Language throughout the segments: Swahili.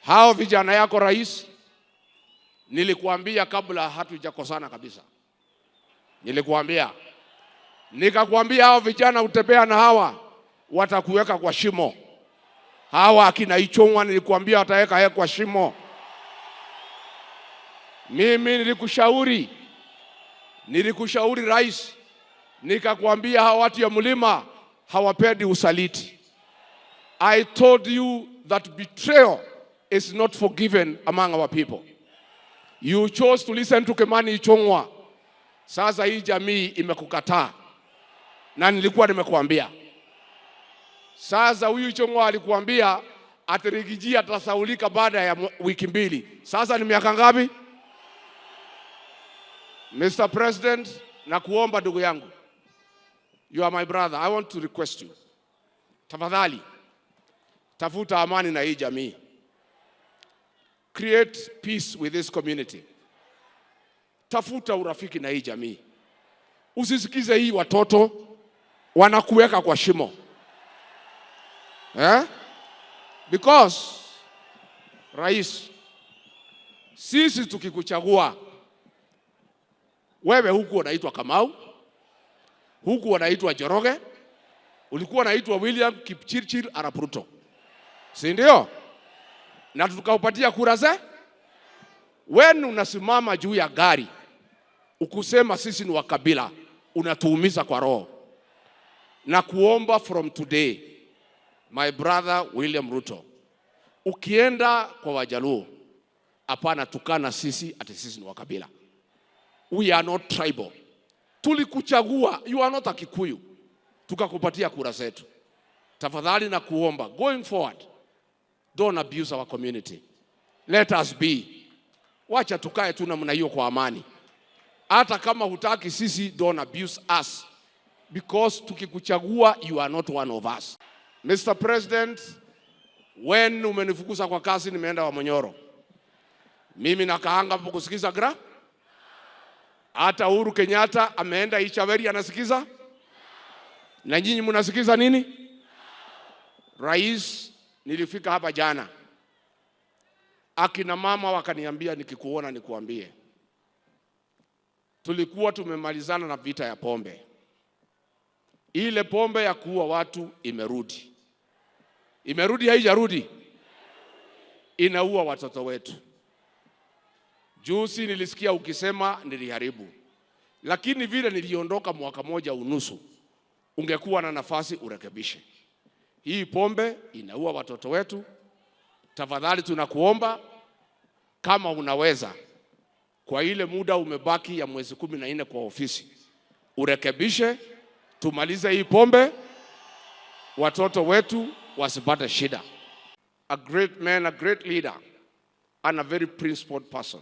Hao vijana yako rais, nilikuambia kabla hatujakosana kabisa, nilikuambia nikakwambia, hao vijana utembea na hawa watakuweka kwa shimo. Hawa akina Ichung'wa nilikuambia wataweka yeye kwa shimo. Mimi nilikushauri rais, nikakwambia hawa watu ya mlima hawapendi usaliti. I told you that betrayal is not forgiven among our people. You chose to listen to Kimani Ichung'wa. Sasa hii jamii imekukataa, na nilikuwa nimekuambia. Sasa huyu Ichung'wa alikuambia ati Riggy G atasahaulika baada ya wiki 2. Sasa ni miaka ngapi? Mr. President, nakuomba ndugu yangu, you are my brother. I want to request you. Tafadhali, tafuta amani na hii jamii. Create peace with this community. Tafuta urafiki na hii jamii. Usisikize hii watoto wanakuweka kwa shimo. Because rais, sisi tukikuchagua wewe, huku unaitwa Kamau, huku unaitwa Njoroge, ulikuwa unaitwa William Kipchirchir Arap Ruto, si ndio? Na tukaupatia kura ze. Wewe unasimama juu ya gari ukusema sisi ni wa kabila, unatuumiza kwa roho. Na kuomba from today, my brother William Ruto, ukienda kwa Wajaluo, hapana tukana sisi ati sisi ni wa kabila. We are not tribal. Tulikuchagua, you are not a Kikuyu, tukakupatia kura zetu. Tafadhali na kuomba, going forward, don't abuse our community. Let us be. Wacha tukae tu namna hiyo kwa amani. Hata kama hutaki sisi, don't abuse us. Because tukikuchagua, you are not one of us. Mr. President, when umenifukuza kwa kazi, nimeenda Wamunyoro. Mimi nakaanga hapo kusikiza gra. Hata Uhuru Kenyatta ameenda Ichaweri anasikiza. Na nyinyi mnasikiza nini? Rais, nilifika hapa jana. Akina mama wakaniambia nikikuona nikuambie. Tulikuwa tumemalizana na vita ya pombe. Ile pombe ya kuua watu imerudi. Imerudi, haijarudi? Inaua watoto wetu. Juzi nilisikia ukisema niliharibu. Lakini vile niliondoka mwaka moja unusu, ungekuwa na nafasi urekebishe. Hii pombe inaua watoto wetu. Tafadhali tunakuomba kama unaweza, kwa ile muda umebaki ya mwezi 14 kwa ofisi, urekebishe, tumalize hii pombe, watoto wetu wasipate shida. A great man, a great leader, and a very principled person.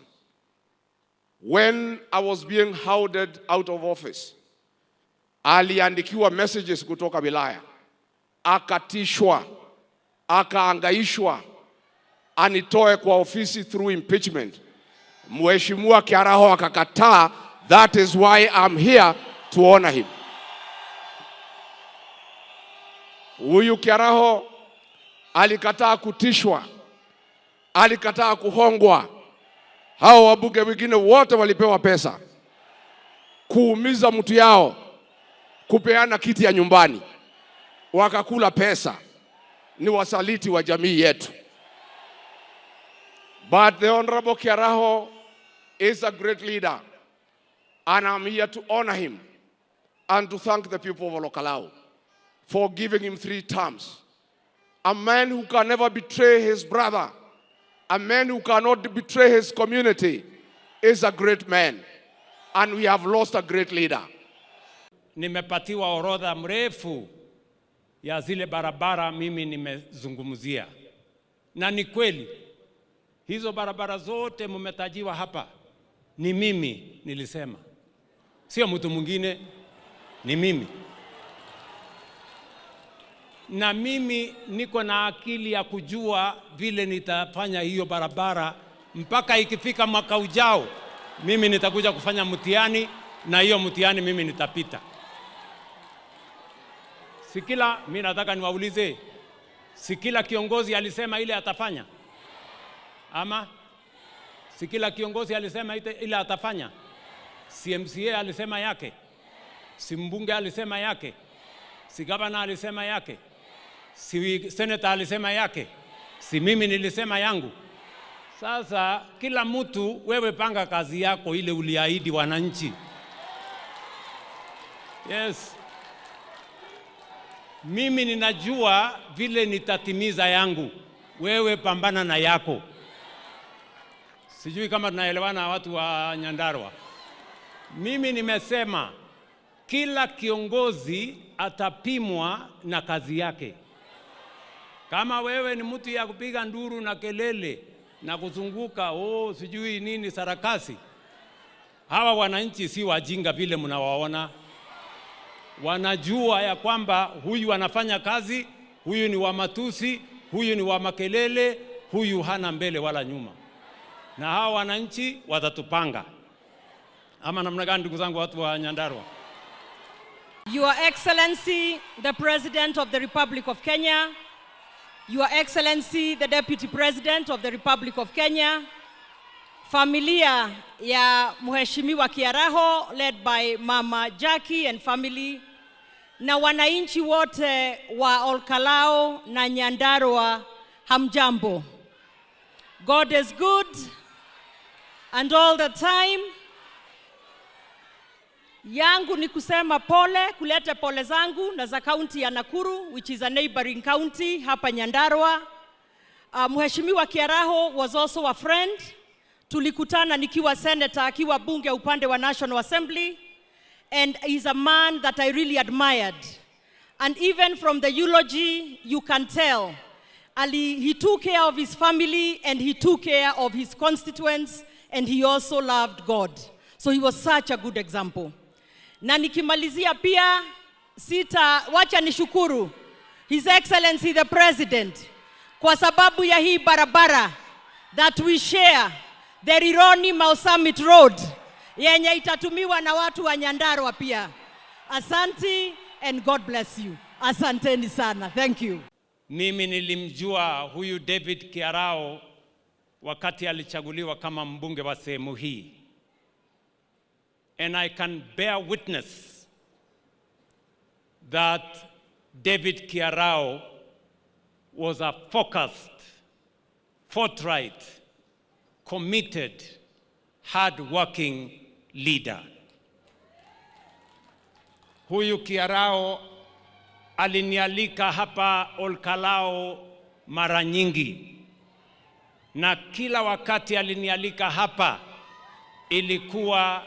When I was being hounded out of office, aliandikiwa messages kutoka wilaya, akatishwa, akaangaishwa, anitoe kwa ofisi through impeachment. Mheshimiwa Kiaraho akakataa. That is why I'm here to honor him. Huyu Kiaraho alikataa kutishwa, alikataa kuhongwa. Hao wabunge wengine wote walipewa pesa kuumiza mtu yao, kupeana kiti ya nyumbani, wakakula pesa. Ni wasaliti wa jamii yetu. But the Honorable Kiaraho is a great leader, and I'm here to honor him and to thank the people of Olkalou for giving him 3 terms. A man who can never betray his brother, a man who cannot betray his community, is a great man, and we have lost a great leader. Nimepatiwa orodha mrefu ya zile barabara mimi nimezungumzia, na ni kweli hizo barabara zote mmetajiwa hapa ni mimi nilisema, sio mtu mwingine, ni mimi. Na mimi niko na akili ya kujua vile nitafanya hiyo barabara mpaka ikifika mwaka ujao mimi nitakuja kufanya mtihani, na hiyo mtihani mimi nitapita. Sikila, mimi nataka niwaulize, si kila kiongozi alisema ile atafanya? Ama si kila kiongozi alisema ile atafanya? Si MCA alisema yake? Si mbunge alisema yake? Si gavana alisema yake? Si senator alisema yake? Si mimi nilisema yangu? Sasa kila mtu, wewe panga kazi yako ile uliahidi wananchi. Yes. Mimi ninajua vile nitatimiza yangu, wewe pambana na yako. Sijui kama tunaelewana watu wa Nyandarua. Mimi nimesema kila kiongozi atapimwa na kazi yake. Kama wewe ni mtu ya kupiga nduru na kelele na kuzunguka, oh, sijui nini sarakasi, hawa wananchi si wajinga vile mnawaona. Wanajua ya kwamba huyu anafanya kazi, huyu ni wa matusi, huyu ni wa makelele, huyu hana mbele wala nyuma, na hawa wananchi watatupanga. Ama namna gani, ndugu zangu watu wa Nyandarua? Your Excellency, the President of the Republic of Kenya, Your Excellency, the Deputy President of the Republic of Kenya, familia ya Mheshimiwa Kiaraho led by Mama Jackie and family, na wananchi wote wa Olkalou na Nyandarua, hamjambo. God is good and all the time. Yangu ni kusema pole, kuleta pole zangu na za kaunti ya Nakuru, which is a neighboring county hapa Nyandarua. Mheshimiwa Kiaraho was also a friend. Tulikutana nikiwa senator, akiwa bunge upande wa National Assembly, and he's a man that I really admired. And even from the eulogy, you can tell Ali, he took care of his family and he took care of his constituents and he also loved God. So he was such a good example. Na nikimalizia pia sita wacha nishukuru His Excellency the President kwa sababu ya hii barabara that we share, the Rironi Mau Summit Road, yenye itatumiwa na watu wa Nyandarua pia. Asante and God bless you. Asanteni sana. Thank you. Mimi nilimjua huyu David Kiaraho wakati alichaguliwa kama mbunge wa sehemu hii. And I can bear witness that David Kiaraho was a focused, forthright, committed, hard-working leader. Huyu Kiaraho alinialika hapa Olkalou mara nyingi, na kila wakati alinialika hapa ilikuwa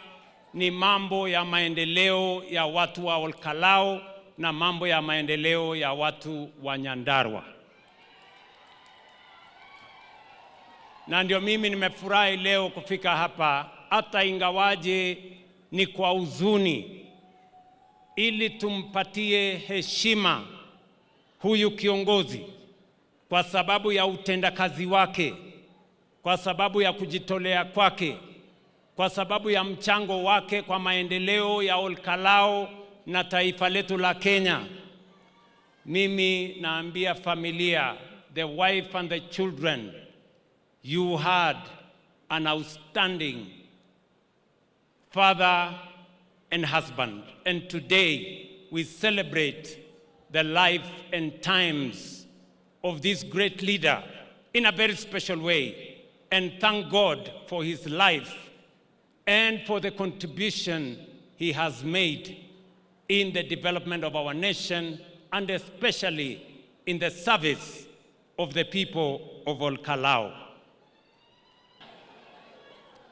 ni mambo ya maendeleo ya watu wa Olkalou na mambo ya maendeleo ya watu wa Nyandarua. Na ndio mimi nimefurahi leo kufika hapa, hata ingawaje ni kwa huzuni, ili tumpatie heshima huyu kiongozi kwa sababu ya utendakazi wake, kwa sababu ya kujitolea kwake, kwa sababu ya mchango wake kwa maendeleo ya Olkalou na taifa letu la Kenya. Mimi naambia familia, the wife and the children, you had an outstanding father and husband. And today we celebrate the life and times of this great leader in a very special way, and thank God for his life and for the contribution he has made in the development of our nation and especially in the service of the people of Olkalou.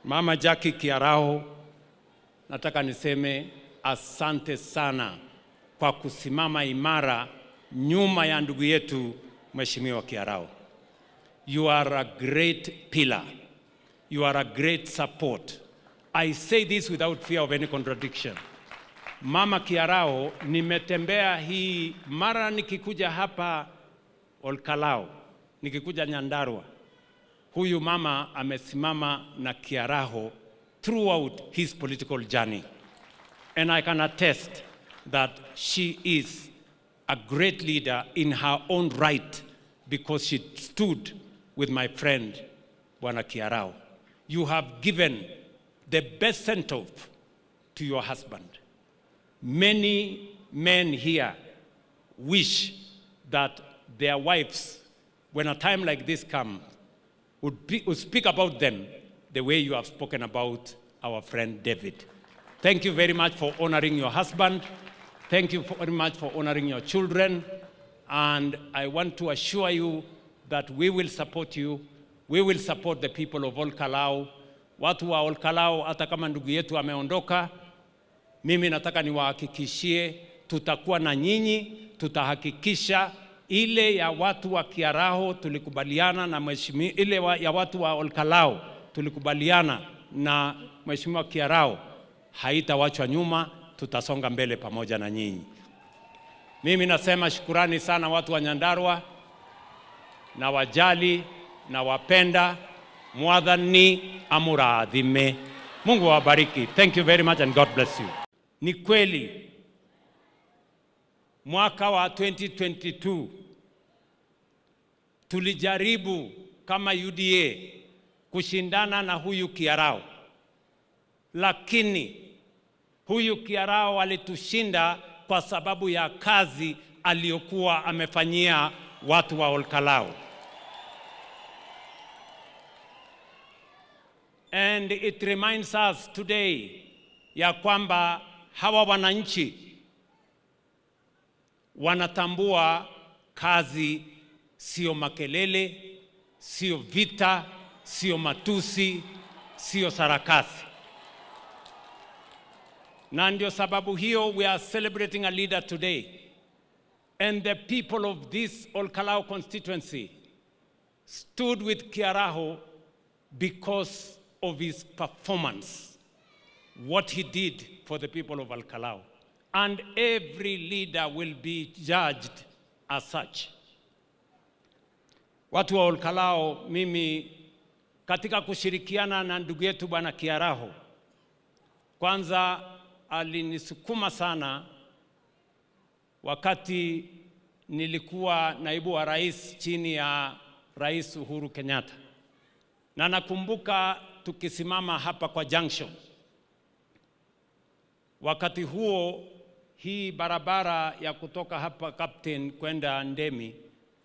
Mama Jackie Kiaraho, nataka niseme asante sana kwa kusimama imara nyuma ya ndugu yetu Mheshimiwa Kiaraho. You are a great pillar. You are a great support. I say this without fear of any contradiction. Mama Kiaraho, nimetembea hii mara nikikuja hapa Olkalou, nikikuja Nyandarua, huyu mama amesimama na Kiaraho throughout his political journey. And I can attest that she is a great leader in her own right because she stood with my friend Bwana Kiaraho. You have given the best send-off to your husband. Many men here wish that their wives, when a time like this comes, would speak about them the way you have spoken about our friend David. Thank you very much for honoring your husband. Thank you very much for honoring your children. And I want to assure you that we will support you. We will support the people of Olkalou. Watu wa Olkalou, hata kama ndugu yetu ameondoka, mimi nataka niwahakikishie tutakuwa na nyinyi, tutahakikisha ile ya watu wa Kiaraho tulikubaliana na mheshimiwa, ile ya watu wa Olkalou tulikubaliana na Mheshimiwa Kiaraho haitawachwa nyuma, tutasonga mbele pamoja na nyinyi. Mimi nasema shukurani sana watu wa Nyandarua, nawajali nawapenda, Mwathani amurathime. Mungu awabariki. Thank you very much and God bless you. Ni kweli mwaka wa 2022 tulijaribu kama UDA kushindana na huyu Kiaraho, lakini huyu Kiaraho alitushinda kwa sababu ya kazi aliyokuwa amefanyia watu wa Olkalou. And it reminds us today ya kwamba hawa wananchi wanatambua kazi sio makelele, sio vita, sio matusi, sio sarakasi. Na ndio sababu hiyo we are celebrating a leader today. And the people of this Olkalou constituency stood with Kiaraho because of his performance, what he did for the people of Olkalou. And every leader will be judged as such. Watu wa Olkalou, mimi katika kushirikiana na ndugu yetu Bwana Kiaraho, kwanza alinisukuma sana wakati nilikuwa naibu wa rais chini ya Rais Uhuru Kenyatta. Na nakumbuka tukisimama hapa kwa junction. Wakati huo hii barabara ya kutoka hapa Captain kwenda Ndemi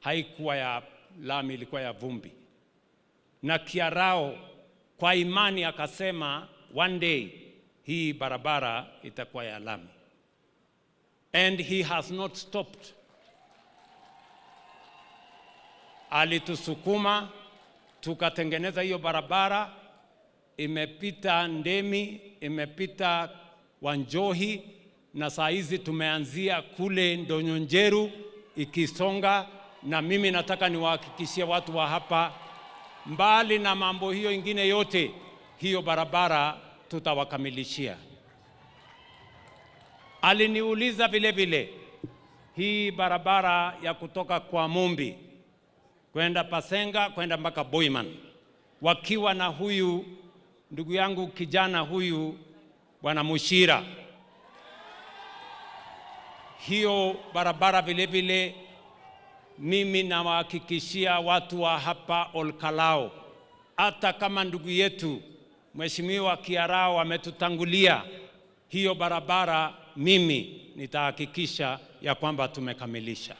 haikuwa ya lami, ilikuwa ya vumbi. Na Kiaraho kwa imani akasema one day hii barabara itakuwa ya lami. And he has not stopped. Alitusukuma tukatengeneza hiyo barabara, imepita Ndemi, imepita Wanjohi, na saa hizi tumeanzia kule Ndonyonjeru ikisonga. Na mimi nataka niwahakikishie watu wa hapa, mbali na mambo hiyo ingine yote, hiyo barabara tutawakamilishia. Aliniuliza vile vile hii barabara ya kutoka kwa Mumbi kwenda Pasenga kwenda mpaka Boiman, wakiwa na huyu ndugu yangu kijana huyu Bwana Mushira. Hiyo barabara vile vile mimi nawahakikishia watu wa hapa Olkalou, hata kama ndugu yetu Mheshimiwa Kiaraho ametutangulia, hiyo barabara mimi nitahakikisha ya kwamba tumekamilisha.